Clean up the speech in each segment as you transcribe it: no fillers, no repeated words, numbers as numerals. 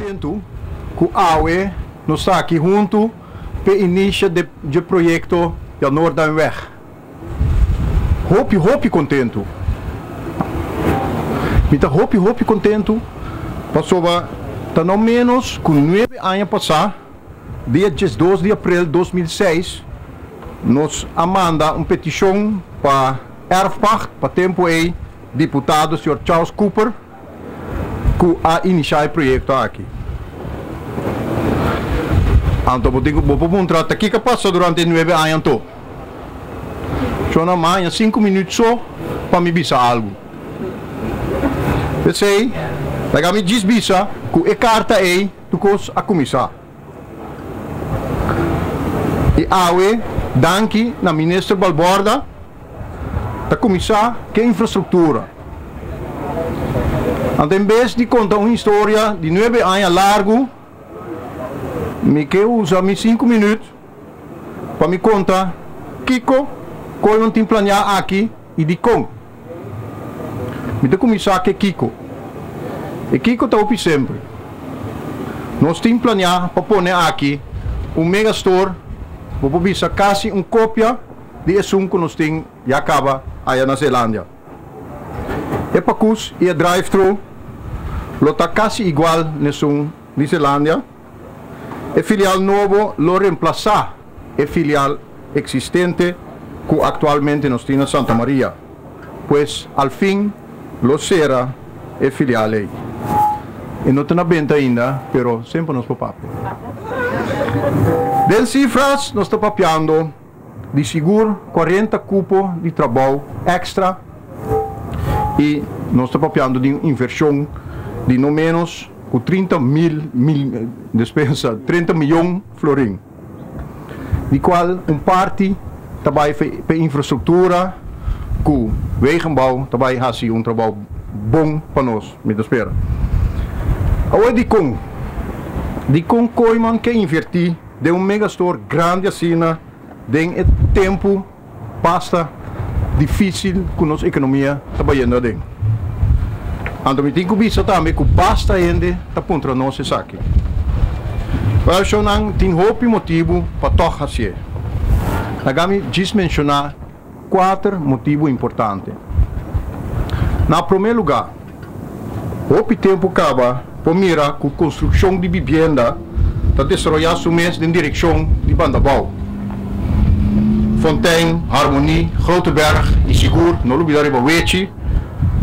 Kontentu ku awe nos ta aki huntu p'e inisio dje proyekto Jan Noorduynweg. Hopi hopi kontentu. Mi ta hopi hopi kontentu pasobra ta no ménos ku nuebe aña pasá, dia 12 di aprel 2006, nos a manda un petishon pa erfpacht, pa tempu ei diputado señor Charles Cooper, ku a inisiá e proyekto aki. Anto bo tin ku bo por puntra ta kiko a pasa durante e nuebe aña anto? Shona maña sinku minüt so pa mi bisa algu. P'esei laga mi djis bisa ku e karta ei tur kos a kuminsá. I awe danki na Minister Balborda ta kuminsá ku e infrastruktura. Anto en bes di konta un historia di nuebe aña largu, mi ke usa mi sinku minüt pa mi konta kiko Kooyman tin planiá aki i dikon. Mi ta kuminsá ku e kiko. E kiko ta hopi simpel. Nos tin planiá pa pone aki un megastore, bo por bisa kasi un kopia di esun ku nos tin ya kaba aya na Zeelandia. E pakus i e drive-thru lo ta kasi igual n'esun di Zeelandia. E filial nobo lo remplasá e filial eksistente ku aktualmente nos tin na Santa Maria. Pues al fin lo sera e filial ei. E no ta na benta ainda, pero semper nos por papia. Den sifras nos ta papiando di sigur 40 kupo di trabou èkstra i nos ta papiando di un invershon di no ménos ku 30 mil mil despensa 30 miyon florin, di kual un parti ta bai pa e infrastruktura ku Wegenbouw ta bai hasi un trabou bon pa nos, mi ta spera. Awor dikon? Dikon Kooyman ke invertí den un megastore grandi asina den e tempu basta difísil ku nos ekonomia ta bayendo aden? Anto mi tin ku bisa tambe ku basta hende ta puntra nos esaki. Wèl, tin hopi motibu pa tòg hasié. Laga mi djis menshoná kuater motibu importante. Na promé lugá, hopi tempu kaba por mira ku konstrukshon di bibienda ta desaroyá su mes den direkshon di Bandabou. Fontein, Harmonie, Groteberg i sigur no lubidá riba Wechi,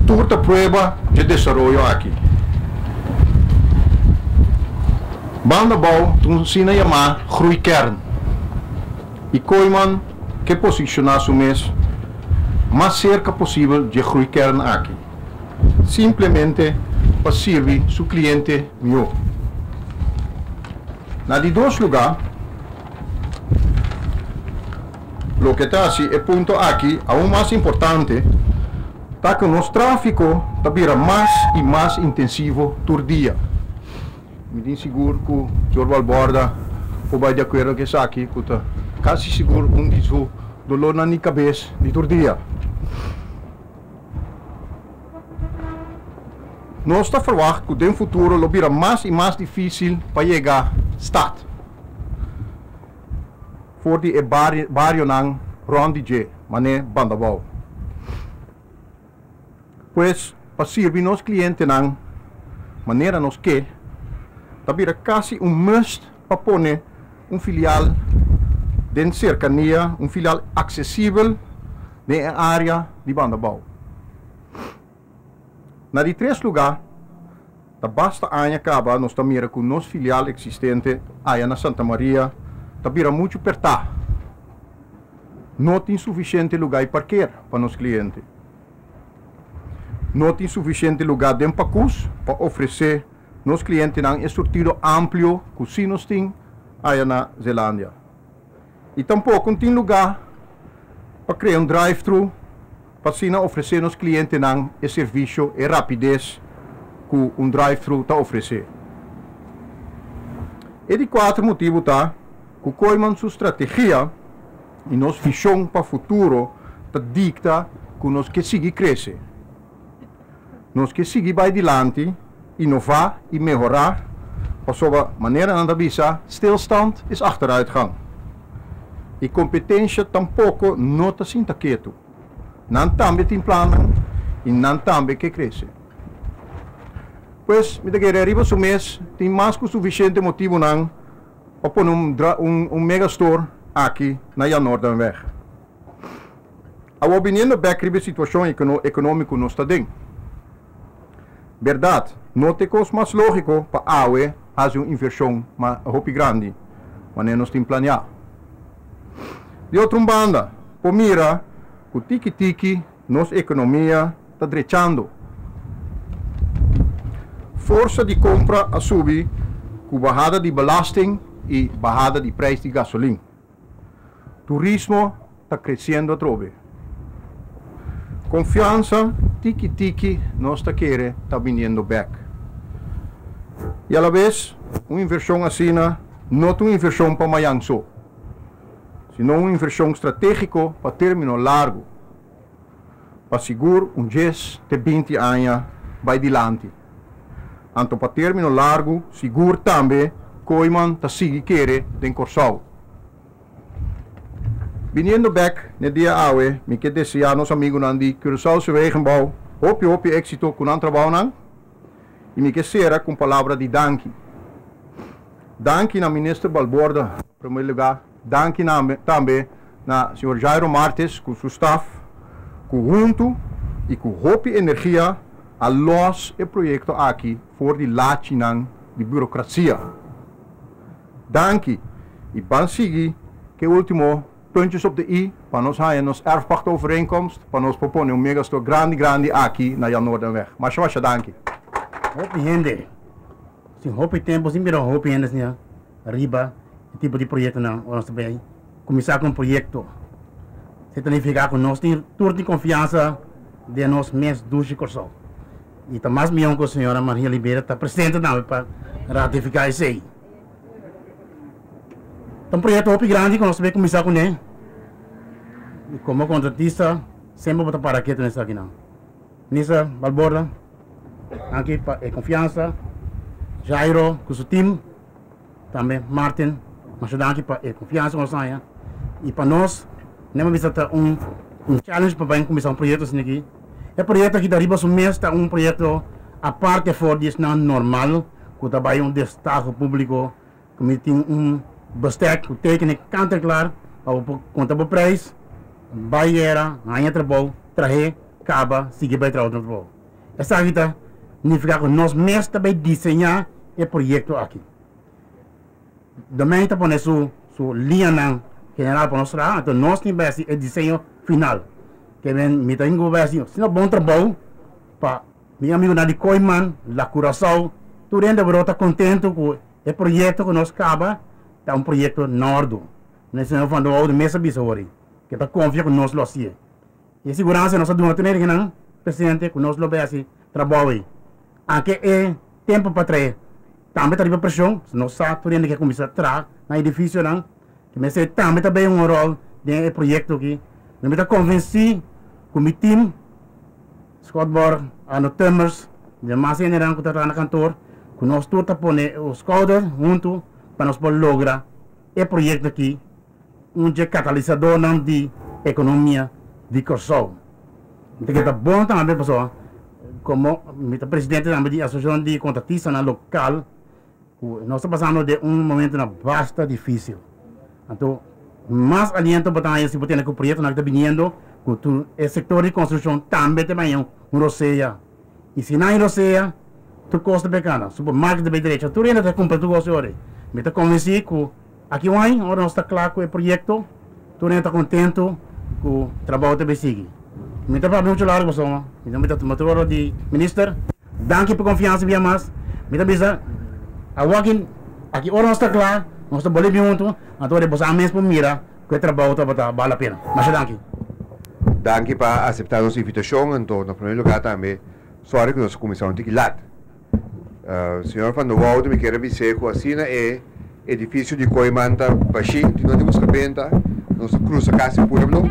tur ta prueba dje desaroyo aki. Bandabou ta un asina yamá groeikern i Kooyman ke posishoná su mes mas serka posibel dje groeikern aki, simplemente pa sirbi su kliente mihó. Na di dos lugá, loke ta hasi e punto aki aun mas importante ta ku nos tráfiko ta bira mas i mas intensivo tur dia. Mi tin sigur ku Jor Balborda por bai di akuerdo ku esaki, ku ta kasi sigur un di su dolornan di kabes di tur dia. Nos ta ferwagt ku den futuro lo bira mas i mas difísil pa yega stat for di e barionan rònt di dje, manera Bandabou. Pues, pa sirbi nos klientenan manera nos ke, ta bira kasi un must pa pone un filial den serkania, un filial aksesibel den e área di Bandabou. Na di tres lugá, ta basta aña kaba nos ta mira ku nos filial eksistente aya na Santa Maria ta bira muchu pertá. No tin sufisiente lugá i parker pa nos kliente. No tin sufisiente lugá den pakus pa ofresé nos klientenan e surtido amplio ku sí nos tin aya na Zeelandia. I tampoko no tin lugá pa krea un drive-thru pa asina ofresé nos klientenan e servisio, e rapides ku un drive-thru ta ofresé. E di kuater motibu ta ku Kooyman su strategia i nos vishon pa futuro ta dikta ku nos ke sigui krese. Nos ke sigui bai dilanti, inová i mehorá Pasobra manera nan ta bisa, stilstand is achteruitgang. I kompetensha tampoko no ta sinta ketu. Nan tambe tin plannan i nan tambe ke krese. Pues, mi ta kere riba su mes tin mas ku sufisiente motibunan pa pone un un megastore aki na Jan Noordenweg. Awor biniendo bek riba e situashon ekonómiko nos ta den. Bèrdat, no ta e kos mas lógiko pa awe hasi un invershon hopi grandi manera nos tin planeá. Di otro un banda, por mira ku tiki tiki nos ekonomia ta drechando. Forsa di kompra a subi ku bahada di belasting i bahada di preis di gasolin. Turismo ta kresiendo atrobe. Konfiansa tiki tiki nos ta kere ta biniendo bèk. I alabes un invershon asina no ta un invershon pa mayan so, sino un invershon stratégiko pa término largu, pa sigur un djes te 20 aña bai dilanti. Anto pa término largu sigur tambe Kooyman ta sigui kere den Kòrsou. Biniendo bèk n'e dia awe, mi ke deseá nos amigunan di Curaçaose Wegenbouw hopi hopi éksito ku nan trabounan i mi ke sera ku un palabra di danki. Danki na Minister Balborda na primer lugá, danki tambe na señor Jairo Martes ku su staf ku huntu i ku hopi energia a lòs e proyekto aki for di lachinan di burokrasia. Danki i ban sigui ku e último puntjes op de i pa nos haña nos erfpachtovereenkomst pa nos por pone un megastore grandi grandi aki na Jan Noordenweg. Masha masha danki. Hopi hende sin hopi tempo sin mira hopi hende asina riba e tipo di proyectonan ora nos ta bay cuminsa cu un proyecto. Esey ta nifica cu nos tin tur tin confiansa den nos mes dushi Corsou. Y ta mas mion cu señora Maria Liberia ta presente tambe pa ratifica esey. Ta un proyecto hopi grandi cu nos ta bay cuminsa cune y como contratista semper bo ta para ketu na esakinan. Minister Balborda, danki pa e confiansa. Jairo cu su team, tambe Martin, masha danki pa e confiansa cu nos haña. Y pa nos, nem a bisa ta un un challenge pa bay cuminsa un proyecto asina aki. E proyecto aki ta riba su mes ta un proyecto aparte for di esnan normal cu ta bay un destaho publico cu mi tin un bestek cu tekenen kant en klaar pa bo por konta bo prijs, bai yera, haña trabou, trah'é, kaba, sigui bai traha otro trabou. Esaki ta nifiká ku nos mes ta bai diseñá e proyekto aki. Domein ta pone su su liñanan general pa nos traha, anto nos tin bai hasi e diseño final. Ke men mi ta hinka ku bai hasi asina bon trabou pa mi amigunan di Kooiman, La Curaçao, tur hende bo ta kontentu ku E proyekto ku nos kaba ta un proyekto nordo. Nos señor Van der Woude mes a bisa hori ku e ta konfia ku nos lo hasié. I e siguransa nos a duna tur herigennan presente ku nos lo bai hasi trabou ei. Anke e tempu pa trae tambe ta riba preshon, nos sa tur hende ke kuminsá traha na edifisionan, ke mester tambe ta bay un ròl den e proyekto aki. Mi ta konvensí ku mi tim. Scott Borg, Arno Tummers, demas hendenan ku ta traha na kantor, ku nos tur ta pone e skouder huntu pa nos por logra e proyekto aki, un dje katalisadornan di ekonomia di Kòrsou. Mi ta keda bon tambe pasobra komo mi ta presidente tambe di asosiashon di kontratistanan lokal ku nos ta pasando den un momentonan basta difísil. Anto mas aliento bo ta haña si bo tene ku proyektonan ku ta biniendo ku tur e sektor di konstrukshon tambe ta baña un rosea. I si nan rosea tur kos ta bay kana, supermarket ta bay derecho, tur hende ta kumpra tur kos e ora ei. Mi ta konvensí ku aki un aña ora nos ta kla ku e proyekto tur hende ta kontentu ku trabou ta bay sigui. Mi ta papia muchu largu pasobra mi ta tuma tur ora di minister. Danki pa konfiansa bia mas. Mi ta bisa awor aki ora nos ta kla, nos ta bolbe bin huntu, anto ora boso a mes por mira ku e trabou tabata bal la pena. Masha danki. Danki pa aseptá nos invitashon. Anto na primer lugá tambe sòri ku nos a kuminsá un tiki lat. Señor Van der Woude mi kier a bis'é ku asina e edifisio di Kooiman ta bashí, tin no di buska benta, nos ta krusa kasi pueblo.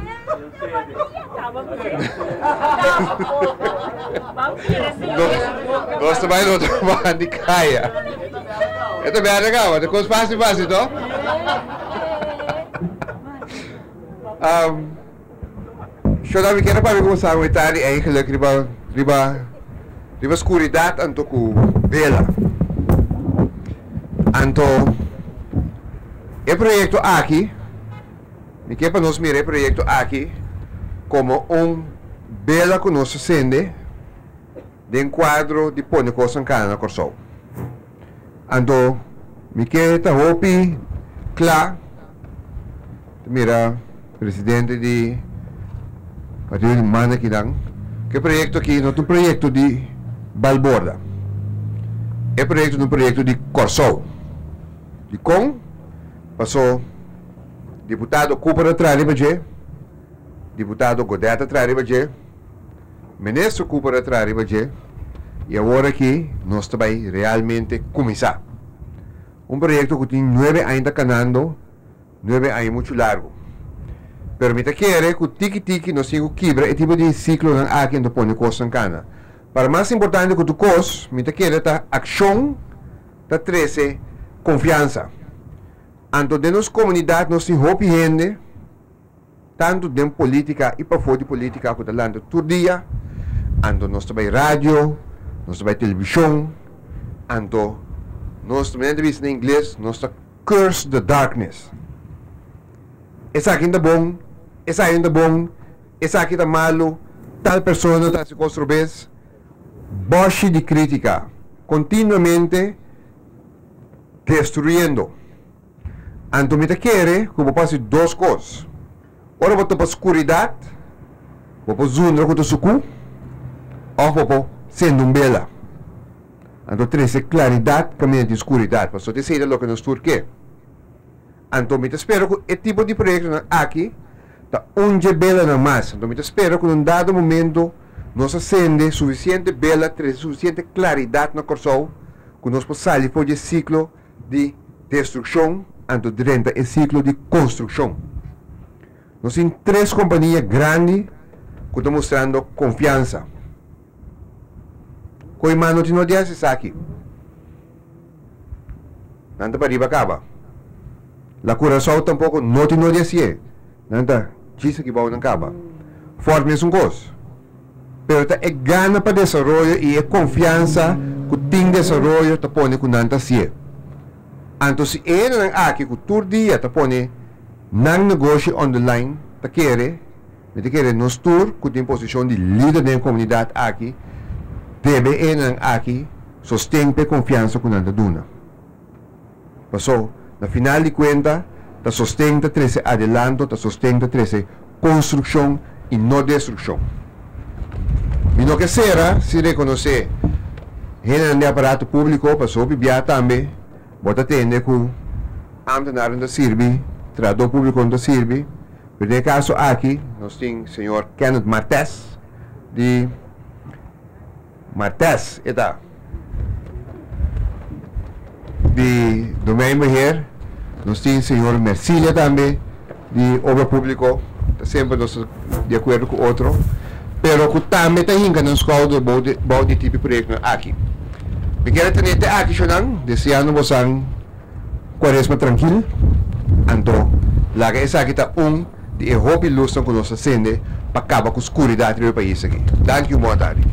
Nos ta bai na otro banda di kaya. E ta berde kaba, ta kos fásil fásil to? Um, Shona, mi kier papia ku boso awe tardi eigenlijk riba riba riba skuridat anto ku bela. Anto e proyekto aki, mi ke pa nos mira e proyekto aki komo un bela ku nos ta sende den kuadro di pone kosnan kana na Kòrsou. Anto mi ke ta hopi kla ta mira presidente di Partido di Manda akinan ku e proyekto aki no ta un proyekto di Balborda. E proyekto ta un proyekto di Kòrsou. Dikon? Paso diputado Cooper a traha riba dje, diputado Godett a traha riba dje. Minister Cooper a traha riba dje y awor aki nos ta bay realmente cuminsa. Un proyecto cu tin nuebe aña ta canando, nuebe aña mucho largo. Pero mi ta kere cu tiki tiki nos tin cu kibra e tipo di ciclonan aki anto pone cosnan cana. Para mas importante cu tur cos, mi ta kere ta accion ta trece confiansa. Anto den nos comunidad nos tin hopi hende. Tantu den polítika i pafó di polítika ku ta lanta tur dia, anto nos ta bai radio, nos ta bai televishon, anto nos, manera ta bisa na ingles, nos ta curse the darkness. Esaki no ta bon, esaki no ta bon, esaki ta malu, tal persona ta hasi kos robes. Bòshi di krítika, kontinuamente destruyendo. Anto mi ta kere ku bo por hasi dos kos. Ora bo topa skuridat, bo por zundra ku ta sukú òf bo por sende un bela. Anto trese klaridat kaminda tin skuridat, pasobra esei ta loke nos tur ke. Anto mi ta spera ku e tipo di proyektonan aki ta un dje belanan mas. Anto mi ta spera ku na un dado momento nos a sende sufisiente bela, trese sufisiente klaridat na Kòrsou ku nos por sali for di e siklo di destrukshon anto drenta e siklo di konstrukshon. Nos tin tres kompania grandi ku ta mustrando konfiansa. Kooiman no tin no di hasi esaki. Nan ta pariba kaba. La Curaçao tampoko no tin no di hasié. Nan ta djis aki bou nan kaba. Ford mesun kos. Pero ta e gana pa desaroyo i e konfiansa ku tin desaroyo ta pone ku nan ta hasié. Anto si e hendenan aki ku tur dia ta pone nan negoshi on the line ta kere, mi ta kere nos tur ku tin posishon di lider den e komunidat aki debe e hendenan aki sosten pa e konfiansa ku nan ta duna. Paso, na final di kuenta, ta sosten ta trese adelanto, ta sosten ta trese konstrukshon i no destrukshon. Mi no ke sera sin rekonosé hendenan den aparato públiko, paso hopi bia tambe bo ta tende ku ámtenarnan ta sirbi, trahadó públiko no ta sirbi, pero den e kaso aki nos tin señor Kenneth Martes di. Martes e ta di Domeinbeheer. Nos tin señor Mercilia tambe di Obra Publico. Ta semper nos ta di acuerdo cu otro. Pero cu tambe ta hinca nan schouder bou di bou di tipo proyectonan aki. Mi kier a tene te aki shonan, deseando bosan cuaresma trankil. Anto laga esaki ta un di e hopi lusnan cu nos ta sende pa caba cu scuridad riba e pais aki. Danki un bon tardi.